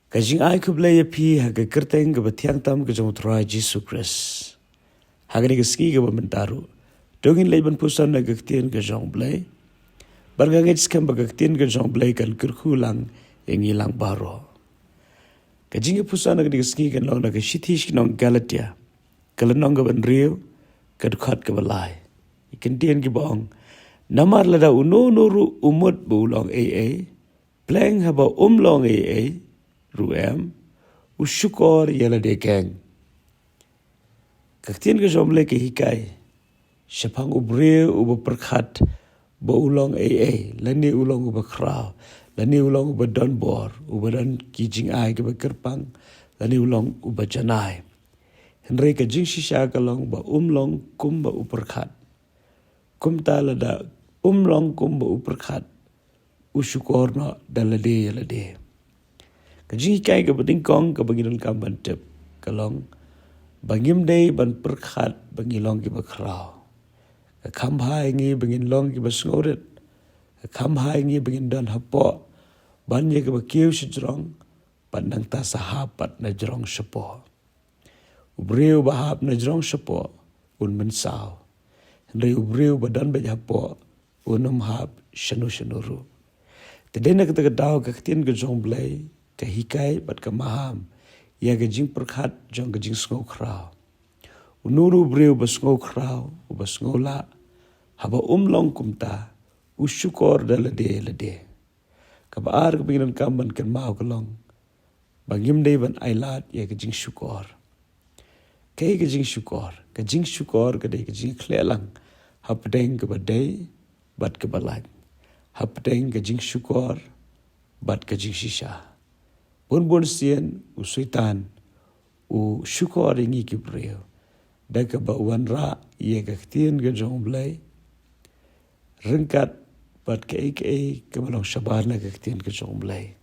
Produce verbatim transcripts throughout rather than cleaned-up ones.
Ka jingai khublei ïa phi ha ka kyrteng kaba thiang tam ka jong U Trai Jisu Khrist. Ha kane ka sngi kaba mynta ruh, to ngin leit ban puson na ka ktien ka jong U Blei. Bad nga ngeit skhem ba ka ktien ka jong U Blei kan kyrkhu lang ïa ngi lang baroh. Ka jingpuson na kane ka sngi kan long na ka shithi sha ki nong Galatia, ka lynnong kaba hynriew, ka dkhot kaba lai. Ki kyntien kiba ong: Namar lada uno uno ruh u mut ba u long ei ei, pleng haba um long ei ei ruh em, u shukor ïa lade keiñ. Ka ktien ka jong U Blei ka hikai shaphang u briew uba pyrkhat ba u long ei ei, lane u long uba khraw, lane u long uba don bor, uba don ki jingai kiba kyrpang, lane u long uba janai. Hynrei ka jingshisha ka long ba um long kumba u pyrkhat. Kumta lada um long kumba u pyrkhat, u shukor noh da lade ïa lade. Ka jinghikai kaba nyngkong kaba ngi donkam ban tip ka long ba ngim dei ban pyrkhat ba ngi long kiba khraw. Ka kham bha ïa ngi ba ngin long kiba sngewrit. Ka kham bha ïa ngi ba ngin don hapoh ban ïa kaba kiew shajrong, bad nangta sa hap pat na jrong shapoh. U briew uba hap na jrong shapoh un mynsaw, hynrei u briew uba don beit hapoh un ym hap shano shano ruh. Te dei na kata ka daw ka ktien ka jong U Blei ka hikai bad ka maham ïa ka jingpyrkhat jong ka jingsngew khraw. Uno uno u briew uba sngew khraw, uba sngew lah, haba um long kumta, u shukor da lade lade. Kaba ar kaba ngi donkam ban kynmaw ka long ba ngim dei ban ailad ïa ka jingshukor. Kaei ka jingshukor? Ka jingshukor ka dei ka jingkhleh lang hapdeng kaba dei bad kaba lait, hapdeng ka jingshukor bad ka jingshisha. Bun bun sien u Soitan u shukor ïa ngi ki briew da kaba wanrah ïa ka ktien ka jong U Blei, ryngkat bad kaei kaei kaba long shabar na ka ktien ka jong U Blei.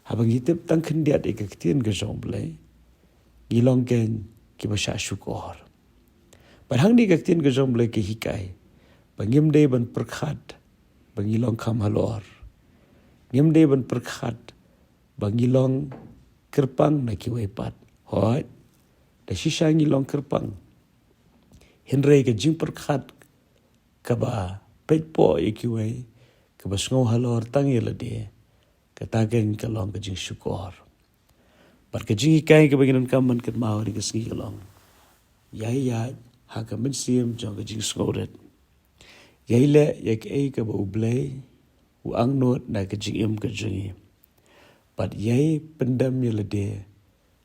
Haba ngi tip tang khyndiat ïa ka ktien ka jong U Blei, ngi long keiñ kiba shah shukor. Bad hangne ka ktien ka jong U Blei ka hikai ba ngim dei ban pyrkhat ba ngi long kham halor. Ngim dei ban pyrkhat ba ngi long kyrpang na kiwei pat. Hooid, da shisha ngi long kyrpang. Hynrei ka jingpyrkhat kaba peit poh ïa kiwei, kaba sngew halor tang ïa lade, kata keiñ ka long ka jingshukor. Bad ka jinghikai kaba ngi donkam ban kynmaw ha kane ka sngi ka long: Ïai ïaid ha ka mynsiem jong ka jingsngewrit. Ïai leh ïa kaei kaba U Blei u angnud na ka jingim ka jong ngi. Bad ïai pyndem ïa lade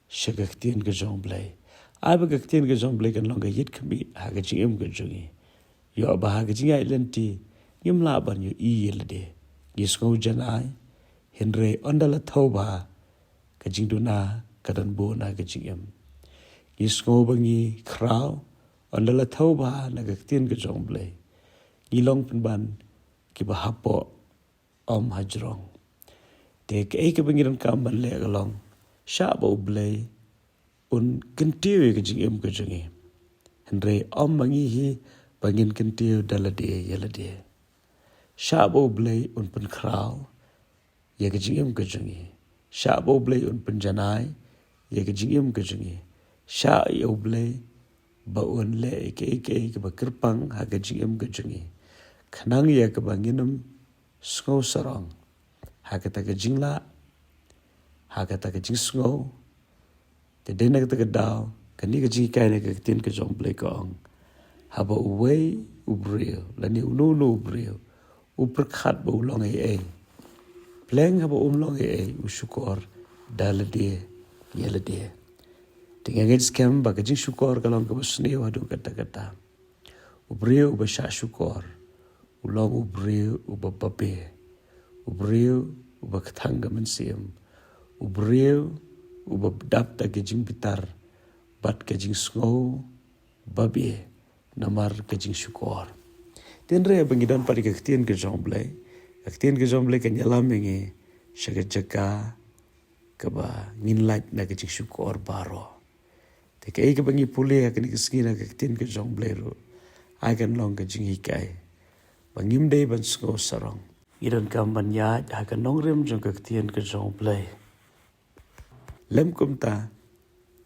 sha ka ktien ka jong U Blei. Ai ba ka ktien ka jong U Blei kan long ka ïit khmih ha ka jingim ka jong ngi. Ïoh ba ha ka jingïaid lynti ngim lah ban ïohi ïa lade. Ngi sngew janai, hynrei ynda la thew bha, ka jingduna ka don bun ha ka jingim. Ngi sngew ba ngi khraw, ynda la thew bha na ka ktien ka jong U Blei, ngi long pynban kiba hapoh, ym hajrong. Te kaei kaba ngi donkam ban leh ka long, shah ba U Blei un kyntiew ïa ka jingim ka jong ngi. Hynrei ym ma ngi hi ba ngin kyntiew da lade ïa lade. Shah ba U Blei un pynkhraw ïa ka jingim ka jong ngi. Shah ba U Blei un pynjanai ïa ka jingim ka jong ngi. Shah ïa U Blei ba un leh ïa kaei kaei kaba kyrpang ha ka jingim ka jong ngi, khnang ïa kaba ngin ym sngew sarong ha kata ka jinglah, ha kata ka jingsngew. Te dei na kata ka daw, kane ka jinghikai na ka ktien ka jong U Blei ka ong, haba uwei u briew lane uno uno u briew u pyrkhat ba u long ei ei, pleng haba um long ei ei, u shukor da lade ïa lade. Te nga ngeit skhem ba ka jingshukor ka long kaba sniew haduh katta katta. U briew uba shah shukor u long u briew uba babe, u briew uba kthang ka mynsiem, u briew uba dap da ka jingbitar bad ka jingsngew babe namar ka jingshukor. Hynrei ba ngi don pat ïa ka ktien ka jong U Blei, ka ktien ka jong U Blei kan ïalam ïa ngi sha ka jaka kaba ngin lait na ka jingshukor baroh. Te kaei kaba ngi pule ha kane ka sngi na ka ktien ka jong U Blei ruh, ai kan long ka jinghikai ba ngim dei ban sngew sarong. Ngi donkam ban ïaid ha ka nongrim jong ka ktien ka jong U Blei. Lem kumta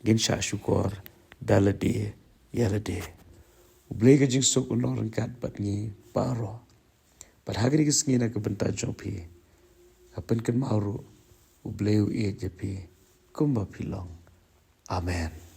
ngin shah shukor da lade ïa lade. U Blei ka jingsuk un long ryngkat bad ngi baroh. Bad ha kane ka sngi na ka bynta jong phi, nga pynkynmaw ruh, U Blei u ïeit ïa phi kumba phi long. Amen.